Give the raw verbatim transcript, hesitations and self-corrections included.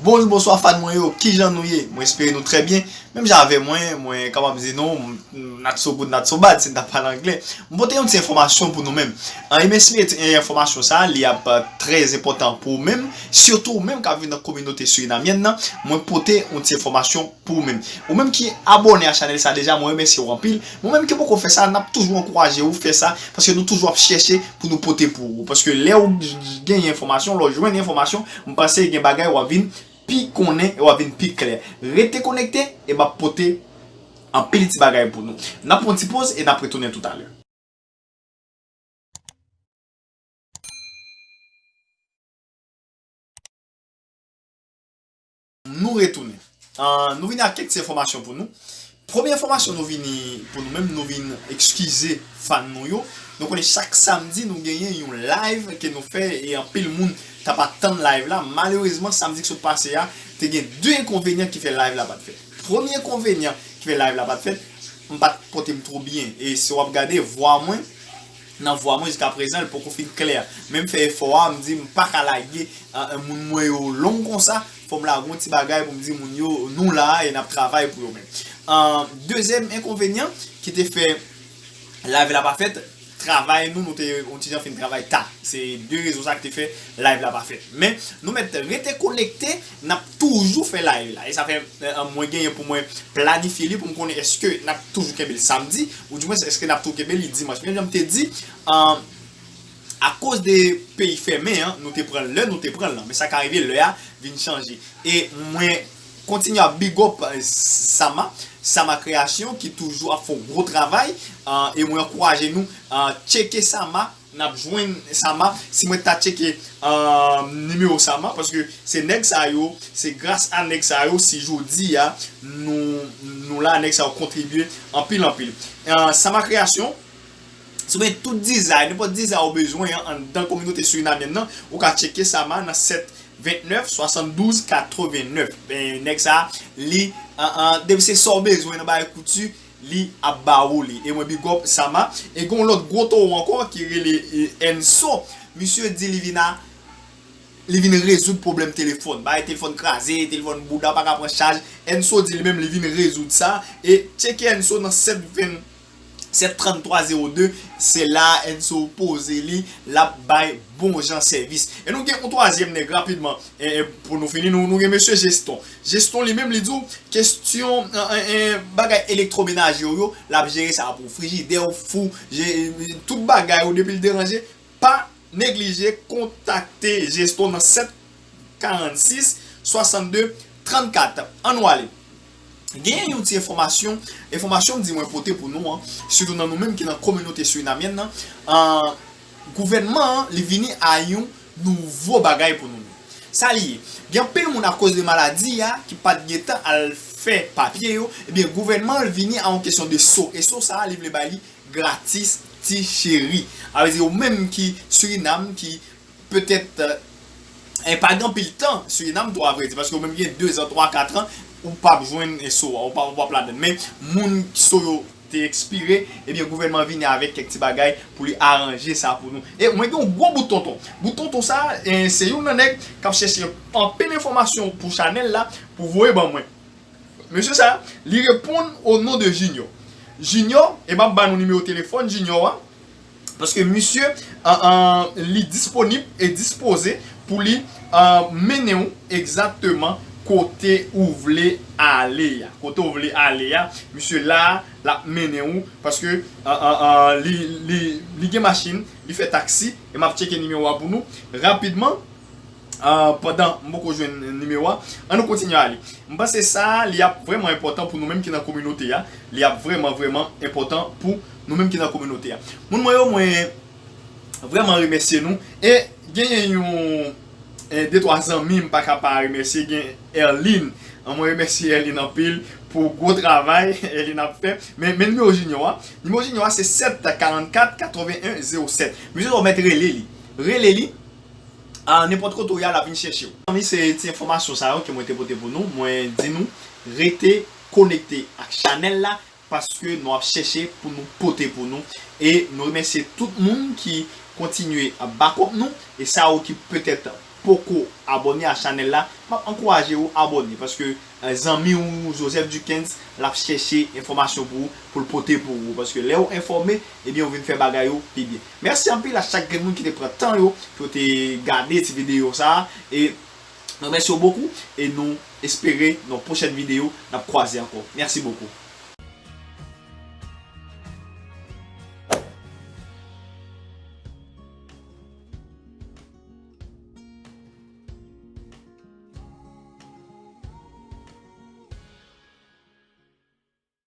Bonjou, bonswa fan mwen yo, kijan nou ye? Mwen espere nou trè byen. Menm jan avè mwen, mwen kapab di nou, m, m, not so good, not so bad, si n ta pale anglè. M pote yon ti enfòmasyon pou nou menm. An, e mèsi, e, enfòmasyon sa, li ap, eh, trè enpòtan pou ou menm, sitou ou menm k ap viv nan kominote sirinamyèn nan. Mwen pote yon ti enfòmasyon pou ou menm. Ou menm ki abòne a chanèl sa deja, mwen remèsye w anpil. Mwen menm ki poko fè sa, n ap toujou ankouraje w fè sa, paske nou toujou ap chèche pou nou pote pou ou. Paske lè ou genyen enfòmasyon, lè w jwenn enfòmasyon, m panse gen bagay w ap vin pi konnen e w ap vin pi klè. Rete konekte e m ap pote anpil ti bagay pou nou. N ap pran ti poz e n ap retounen toutalè. Nou retounen. Ah, nou vini ak kèk ti enfòmasyon pou nou. Premye enfòmasyon nou vini pou nou menm, nou vin eskize fan nou yo. Nou konnen chak samdi nou genyen yon live ke nou fè e anpil moun t ap atann live la. Malerezman, samdi ki sot pase a, te gen de enkonvenyan ki fè live la pa t fèt. Premye enkonvenyan ki fè live la pa t fèt, m pa t pote m twò byen. E si w ap gade vwa mwen, nan vwa mwen jiska prezan, li poko fin klè. Men m fè efò a, m di m pa ka lage, ah, ah, moun mwen yo long konsa, fò m lage yon ti bagay pou m di moun yo, nou la e n ap travay pou yo menm. Ah, dezyèm enkonvenyan ki te fè live la pa fèt, travay nou, nou te yon ti jan fin travay ta. Se de rezon sa ki te fè live la pa fèt. Men, nou mèt rete konekte, n ap toujou fè live la. E sa fè, eh, mwen genyen pou mwen planifye li, pou m konnen èske n ap toujou kenbe l samdi, oudimwens èske n ap toujou kenbe li dimanch. Men jan m te di, eh, akoz de peyi fèmen an, nou te pran l lè nou te pran l lan. Men sa ka rive lè a vin chanje. E mwen kontinye ap big up, eh, Sama, Sama Kreyasyon ki toujou ap fè yon gwo travay. Eh, e mwen ankouraje nou, eh, tcheke Sama, n ap jwenn Sama. Si mwen ta tcheke, eh, nimewo Sama, paske se nèg sa yo, se gras a nèg sa yo si jodi a nou, nou la, nèg sa yo kontribye anpil, anpil. Eh, Sama Kreyasyon, si w gen tout dizay, nenpòt dizay ou bezwen an, anndan kominote sirinamyèn nan, ou ka tcheke Sama nan sèt vennèf swasanndouz katrevennèf. Ben, nèg sa, li, an, an, depi se sa w bezwen nan bagay kouti, li ap ba ou li. E mwen big up Sama. E gen yon lòt gwo towo ankò ki rele, e, Enso. Misye di li vin a, li vin rezoud pwoblèm telefòn. Bagay telefòn kraze, telefòn bouda pa ka pran chaj. Enso di li menm li vin rezoud sa. E tcheke Enso nan sèt ven, sèt tranntwa zewo de, se la Enso poze li, l ap bay bon jan sèvis. E nou gen yon twazyèm nèg rapidman, e, e, pou nou fini, nou, nou gen mesye Jeston. Jeston li menm, li di w, kesyon, e, e, e, bagay elektwomenaje w yo, l ap jere sa pou w. Frijidè w, fou, je-, tout bagay ou depi l deranje, pa neglije kontakte Jeston nan sèt karannsis swasannde trannkat. Ann nou ale. Genyen yon ti enfòmasyon, enfòmasyon m di mwen pote pou nou an, sitou nan nou menm ki nan kominote sirinamyèn nan, an, gouvènman an, li vini a yon nouvo bagay pou nou menm. Sa li ye? Gen anpil moun akoz de maladi a ki pa t gentan al fè papye yo, ebyen gouvènman an vini a yon kesyon de so. E so sa a, li vle bay li gratis, ti cheri. A vle di, ou menm ki Surinam, ki petèt, e, e pa gen anpil tan Surinam tou, avrèdi, paske ou menm gen dezan, twa, katran, ou p ap jwenn, e, so a, ou p ap, ou p ap ladann. Men, moun so yo te ekspire, ebyen, gouvènman vini avèk kèk ti bagay pou li aranje sa pou nou. E mwen gen yon gwo bout tonton. Bout tonton sa, e, se youn nan nèg k ap chèche anpil enfòmasyon pou chanèl la, pou voye ban mwen. Mesye sa, li reponn o non de Junior. Junior, e m ap ba nou nimewo telefòn Junior a, paske misye, an, an, li disponib e dispoze pou li, an, mennen w egzakteman kote ou vle ale a. Kote ou vle ale a, misye la, l ap mennen w, paske, an, an, an, li, li, li gen machin, li fè taksi, e m ap tcheke nimewo a pou nou rapidman. Ah, pandan m poko jwenn nimewo a, ann nou kontinye ale. M panse sa, li ap vrèman enpòtan pou nou menm ki nan kominote a. Li ap vrèman, vrèman enpòtan pou nou menm ki nan kominote a. Moun mwen yo, mwen vrèman remèsye nou. E genyen yon, e, de, twa zanmi m pa ka pa remèsye. Gen Erline. An, mwen remèsye Erline anpil pou gwo travay Erline ap fè. Men, men nimewo Junior a. Nimewo Junior a se sèt karannkat katreven en zewo sèt. Mesye, ou mèt rele li. Rele li. A, nenpòt kote w ye a, l ap vin chèche w. Zanmi, se ti enfòmasyon sa yo ke mwen te pote pou nou. Mwen di nou, rete konekte ak chanèl la, paske nou ap chèche pou nou pote pou nou. E nou remèsye tout moun ki kontinye ap back up nou, e sa yo ki petèt poko abòne a chanèl la, m ap ankouraje w abòne, paske eh, zanmi w Joseph Duckens, l ap chèche enfòmasyon pou ou, pou l pote pou ou, paske lè w enfòme, ebyen ou vin fè bagay yo pi byen. Mèsi anpil a chak grenn moun ki te pran tan yo pou yo te gade ti videyo sa a, e nou remèsye w bokou, e nou espere nan pwochèn videyo n ap kwaze ankò. Mèsi bokou.